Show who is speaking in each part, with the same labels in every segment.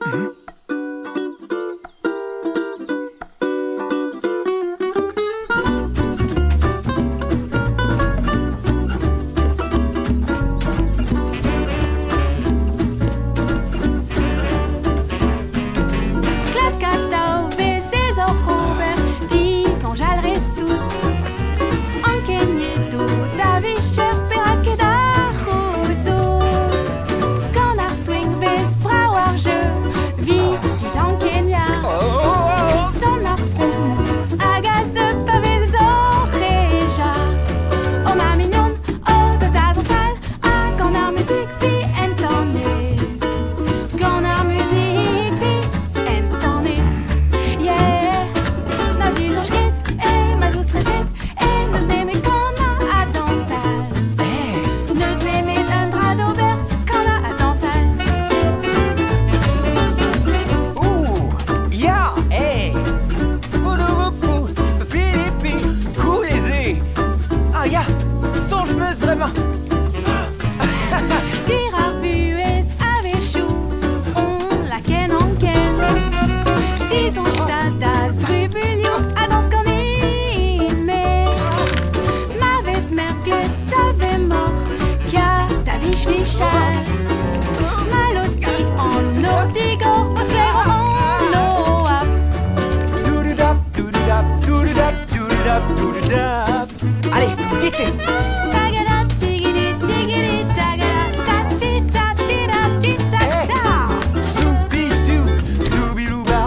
Speaker 1: Klask atav 'vezez oc'h ober disoñjal 'rez tout. Ankeniet out a vicher perak ket ar c'houzout. Gant ar swing 'vez brav ar jeu 'vit dizankeniañ. Son ar fromoù hag a zeu pa vezez oc'h hejañ. O ma mignon, o deus da zañsal ha gant ar muzik 'vi entanet. Gant ar muzik 'vi entanet. Yeah, na zisoñj ket eo ma zo streset e n'eus nemet kanañ ha dañsal. N'eus nemet un dra d'ober, kanañ ha dañsal.
Speaker 2: Ouh, ya, eh. Pouloupoupou, pilipi, cool eo se. Ah ya, soñj 'm eus bremañ.
Speaker 1: Gwir ar vuhez a-wechoù on lakaet anken. Disoñj 'ta da drubuilhoù ha dañs ganin-me. Ma vez merklet da vemor, kia da vich-vichal. Ma loski an nor digor vo sklaer an oabl.
Speaker 2: Doudou-dap, doudou-dap, doudou-dap, doudou-dap, doudou-dap. Allez, tite.
Speaker 1: Tagada tigidi tigidi tagada ta ti ta ti da ti ta ta.
Speaker 2: Soubidou, soubilouba,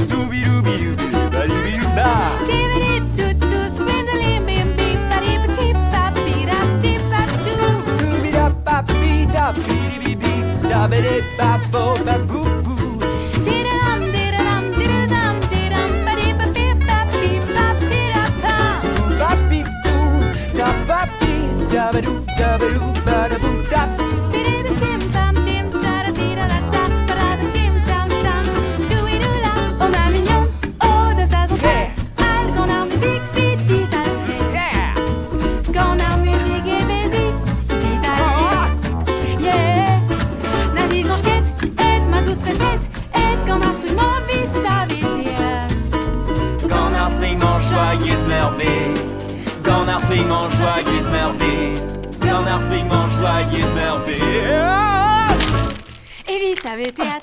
Speaker 2: soubiloubiloubilouba.
Speaker 1: Tibbidi tout tout squindly bim bim ba di ba ti ba bi da ti ba tou.
Speaker 2: Doubida-ba-bida, bidibibi, dabidi-ba-bo-ba-bou-bou.
Speaker 1: Di-da-dam di-da-dam di-da-dam di-dam ba di ba bi ba bi ba bi da pa.
Speaker 2: Ba-bi-bou, da-ba-bi, dabadou, dabadou, badabou, dap.
Speaker 1: Bi-di-ba-tim pam tim ta da di da da da ba da ba tim tam tam. Dou-i-dou-la, oh ma mignon, oh deus da zañsal.
Speaker 2: Yeah.
Speaker 1: Al gant ar muzik 'vit dizalc'het.
Speaker 2: Yeah!
Speaker 1: Gant ar muzik e vezi dizalc'het. Yeah, na zisoñj ket et ma zo streset et gant ar swing-mañ 'vi saveteet.
Speaker 2: Gant ar swing-mañ joyeux meurbet. Gant ar swing-mañ joyeux meurbet. Gant ar swing-mañ joyeux meurbet.
Speaker 1: E vi saveteet.